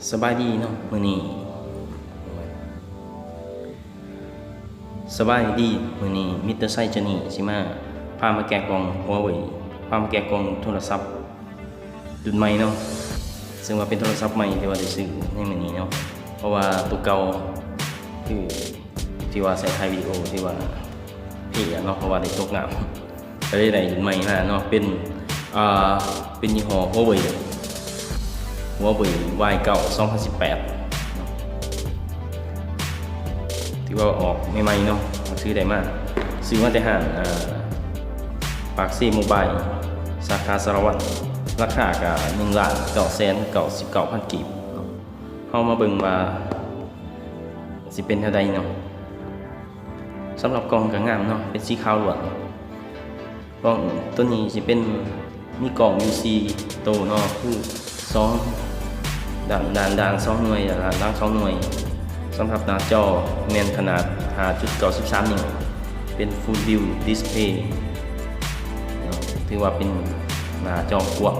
ສະບາຍດີເນາະ ມື້ນີ້ ສະບາຍດີ ມື້ນີ້ມິດເຕີໄຊເຈີນີ້ຊິມາ ພາມາແກະກ່ອງຫົວເຫວີຍ ພາມາແກະກ່ອງໂທລະສັບລຸ້ນໃໝ່ເນາະ ເຊິ່ງວ່າເປັນໂທລະສັບໃໝ່ທີ່ວ່າໄດ້ຊື້ໃນມື້ນີ້ເນາະ ເພາະວ່າໂຕເກົ່າ ຄືທີ່ວ່າໃຊ້ຖ່າຍວິດີໂອ ທີ່ວ່າເພະເນາະ ເພາະວ່າໄດ້ຕົກນ້ຳ ກໍເລີຍໄດ້ລຸ້ນໃໝ່ມາເນາະ ເປັນ ອ່າ ເປັນຍີ່ຫໍ້ຫົວເຫວີຍ ຫົວເຫວີຍ ວາຍເກົ້າ ສອງພັນສິບແປດເນາະ ຖືວ່າອອກໃໝ່ໆເນາະ ເຮົາຊື້ໄດ້ມາ ຊື້ມາແຕ່ຮ້ານ ອ່າ ປາກເຊໂມບາຍ ສາຂາສາລະວັນ ລາຄາກໍໜຶ່ງລ້ານເກົ້າແສນເກົ້າສິບເກົ້າພັນກີບເນາະ ເຮົາມາເບິ່ງວ່າຊິເປັນແນວໃດເນາະ ສຳລັບກ່ອງກໍງາມເນາະ ເປັນສີຂາວລ້ວນ. ກ້ອງໂຕນີ້ຊິເປັນ ມີກ້ອງຢູ່ສີ່ໂຕເນາະ ຄືສອງ ດ້ານ ດ້ານ ດ້ານສອງໜ່ວຍ ດ້ານຫຼັງສອງໜ່ວຍ. ສຳລັບໜ້າຈໍແມ່ນຂະໜາດຫ້າຈຸດເກົ້າສິບສາມນິ້ວ ເປັນ Full View Display ເນາະ ຖືວ່າເປັນໜ້າຈໍກວ້າງ.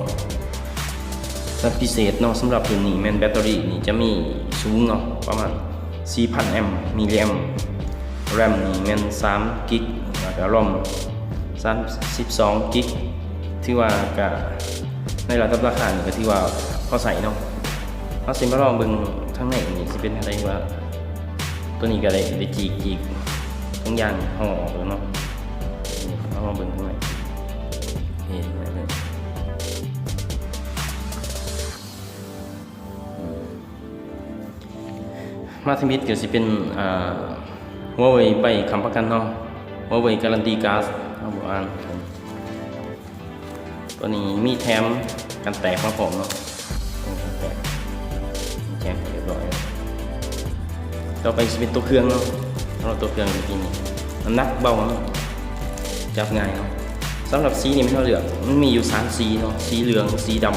ແລະ ພິເສດເນາະ ສຳລັບລຸ້ນນີ້ແມ່ນແບັດເຕີຣີນີ້ຈະມີສູງເນາະ ປະມານສີ່ພັນແອມ ມິລລີແອມ ແຣມນີ້ແມ່ນສາມກິກ ແລ້ວກໍຣອມສາມສິບສອງກິກ ຖືວ່າກະໃນລະດັບລາຄານີ້ກໍຖືວ່າພໍໃຊ້ເນາະ. ເຮົາຊິມາລອງເບິ່ງທາງໃນນີ້ຊິເປັນຈັ່ງໃດ ວ່າໂຕນີ້ກໍໄດ້ ໄດ້ຈີກ ຈີກທາງຢາງຫໍ່ອອກແລ້ວເນາະ. ເຮົາມາເບິ່ງທາງໃນ ເຫັນໄດ້ເລີຍ. ມາທຳອິດກໍຊິເປັນ ອ່າ ຫົວເຫວີຍໃບຄ້ຳປະກັນເນາະ ຫົວເຫວີຍກາຣັນຕີກາດ ເຮົາບໍ່ອ່ານ. ຕົວນີ້ມີແຖມກັນແຕກມາພ້ອມເນາະ ໂອ້ ກັນແຕກ ແຖມໃຫ້ຮຽບຮ້ອຍ. ຕໍ່ໄປຊິເປັນຕົວເຄື່ອງເນາະ ສຳລັບຕົວເຄື່ອງເມື່ອກີ້ນີ້ ນ້ຳໜັກເບົາເນາະ ຈັບງ່າຍເນາະ. ສຳລັບສີນີ້ແມ່ນເຮົາເລືອກ ມັນມີຢູ່ສາມສີເນາະ ສີເຫຼືອງ ສີດຳ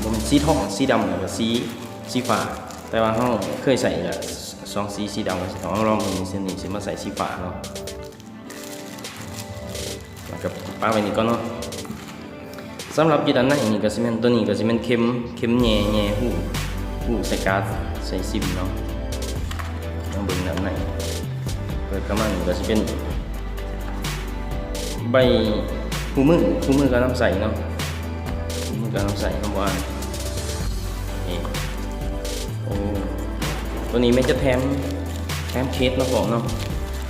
ບໍ່ແມ່ນ ສີທອງ ສີດຳ ແລ້ວກໍສີ ສີຟ້າ ແຕ່ວ່າເຮົາເຄີຍໃຊ້ລະສອງສີ ສີດຳກັບສີທອງ ເຮົາລອງເບິ່ງ ມື້ນີ້ຊິມາໃສ່ສີຟ້າເນາະ ແລ້ວກໍປະໄວ້ນີ້ກ່ອນເນາະ. ສຳລັບຢູ່ດ້ານໃນນີ້ກໍຊິແມ່ນ ຕົວນີ້ກໍຊິແມ່ນເຂັມ ເຂັມແຍ່ ແຍ່ຮູ ຮູໃສ່ກາດ ໃສ່ຊິມເນາະ. ມາເບິ່ງດ້ານໃນ ເປີດເຂົ້າມານີ້ກໍຊິເປັນ ໃບ ຄູ່ມື ຄູ່ມືກໍນຳໃຊ້ເນາະ ຄູ່ມືກໍນຳໃຊ້ ຄຳວ່າ ນີ້ ໂອ້ ຕົວນີ້ແມ່ນຈະແຖມ ແຖມເຄສມາພ້ອມເນາະ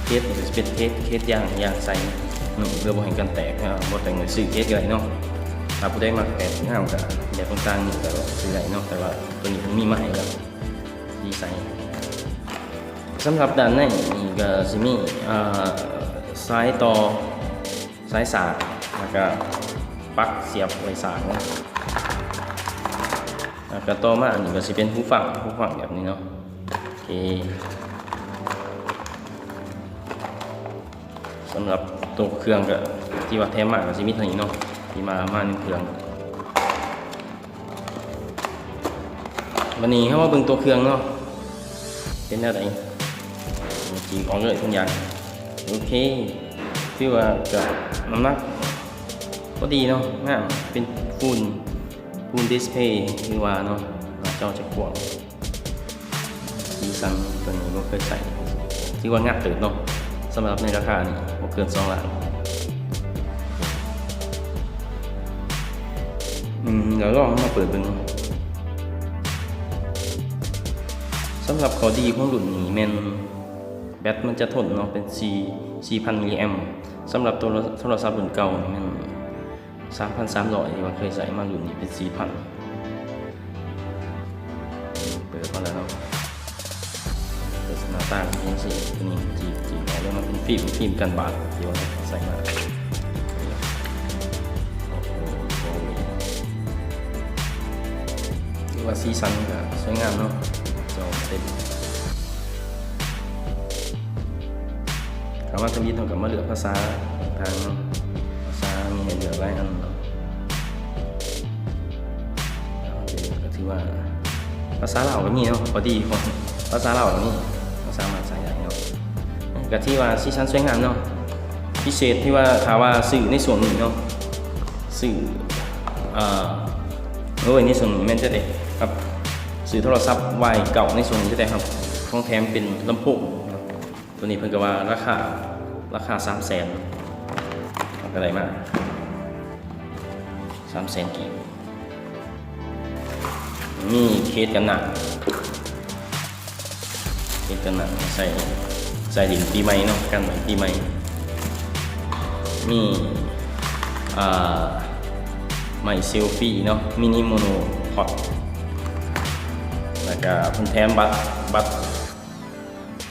ເຄສນີ້ກໍຊິເປັນເຄສ ເຄສຢາງ ຢາງໃສ່ເນາະ ເພື່ອບໍ່ໃຫ້ກັນແຕກ ເນາະ ບໍ່ແຕ່ງ ຊື້ເຄສກໍໄດ້ເນາະ. ຖ້າຜູ້ໃດມັກແບບງາມກໍ ແບບຕ່າງໆນີ້ກໍຊື້ໄດ້ເນາະ ແຕ່ວ່າຕົວນີ້ເພິ່ນມີມາໃຫ້ແລ້ວ ດີໃສ່. ສຳລັບດ້ານໃນນີ້ກໍຊິມີ ອ່າ ສາຍຕໍ່ ສາຍສາກ ແລ້ວກະປັກສຽບໄວ້ສາກເນາະ ແລ້ວກະຕໍ່ມາອັນນີ້ກໍຊິເປັນຫູຟັງ ຫູຟັງແບບນີ້ເນາະ. ໂອເຄ ສຳລັບໂຕເຄື່ອງກໍທີ່ວ່າແຖມມາກໍຊິມີເທົ່ານີ້ເນາະ ທີ່ມາ ມາໃນເຄື່ອງ. ບັດນີ້ເຮົາມາເບິ່ງຕົວເຄື່ອງເນາະ ເປັນແນວໃດ ຈີກອອກເລີຍທຸກຢ່າງ. ໂອເຄ ຖືວ່າກໍນ້ຳໜັກພໍດີເນາະ ງາມ ເປັນຟູລ ຟູລດິສເພລ ຄືວ່າເນາະ ໜ້າຈໍຈະກວ້າງ. ສີສັນຕົວນີ້ບໍ່ເຄີຍໃຊ້ ຖືວ່າງາມເຕີບເນາະ ສຳລັບໃນລາຄານີ້ບໍ່ເກີນສອງລ້ານ. ອືມ ແລ້ວລອງມາເປີດເບິ່ງ. ສຳລັບຂໍ້ດີຂອງລຸ້ນນີ້ແມ່ນແບັດມັນຈະທົນເນາະ ເປັນສີ່ ສີ່ພັນມິລລີແອມ. ສຳລັບໂທລະ ໂທລະສັບລຸ້ນເກົ່ານີ້ແມ່ນ ສາມພັນສາມຮ້ອຍ ທີ່ວ່າເຄີຍໃຊ້ມາ ລຸ້ນນີ້ເປັນສີ່ພັນ. ເປີດມາແລ້ວເນາະ ເປີດໜ້າຕ່າງເປັນຈັ່ງຊີ້ ຕົວນີ້ຈີກ ຈີກອອກແລ້ວ ມັນເປັນຟິມ ຟິມກັນບາດທີ່ວ່າໃສ່ມາ. ໂອ້ໂຫ ຖືວ່າສີສັນກໍສວຍງາມເນາະ ຈໍເຕັມ. ຄຳວ່າທຳອິດ ເຮົາກໍມາເລືອກພາສາຕ່າງໆເນາະ ພາສາມີໃຫ້ເລືອກຫຼາຍອັນເນາະ ກໍຖືວ່າພາສາລາວກໍມີເນາະ ພໍດີ ພາສາລາວກໍມີ ເຮົາສາມາດໃຊ້ໄດ້ເນາະ. ກໍຖືວ່າສີສັນສວຍງາມເນາະ ພິເສດທີ່ວ່າ ຖ້າວ່າຊື້ໃນຊ່ວງນີ້ເນາະ ຊື້ ເອີ ໂອ້ຍ ໃນຊ່ວງນີ້ແມ່ນຈະໄດ້ຮັບ ຊື້ໂທລະສັບ ວາຍເກົ້າ ໃນຊ່ວງນີ້ຈະໄດ້ຮັບຂອງແຖມເປັນລຳໂພງເນາະ. ຕົວນີ້ເພິ່ນກໍວ່າລາຄາ ລາຄາສາມແສນ ເຮົາກໍໄດ້ມາສາມແສນກີບ. ມີເຄສກັນນ້ຳ ເຄສກັນນ້ຳໃສ່ ໃສ່ຫຼິ້ນປີໃໝ່ເນາະ ກັນໄວ້ປີໃໝ່. ມີ ອ່າ ໄມເຊວຟີເນາະ ມິນິໂມໂນພອດ ແລ້ວກະເພິ່ນແຖມບັດ ບັດ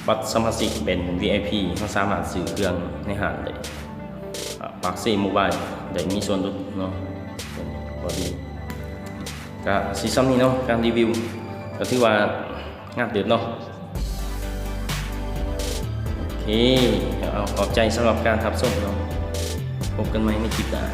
ບັດສະມາຊິກເປັນ ວີໄອພີ ເຮົາສາມາດຊື້ເຄື່ອງໃນຮ້ານໄດ້ ອ່າ ປາກເຊໂມບາຍ ໄດ້ມີສ່ວນຫຼຸດເນາະ ກໍດີ. ກະຊິສ່ຳນີ້ເນາະ ການຣີວິວ ກໍຖືວ່າງາມເຕີບເນາະ. ໂອເຄ ເອົາ ຂອບໃຈສຳລັບການຮັບຊົມເນາະ ພົບກັນໃໝ່ໃນຄລິບໜ້າ.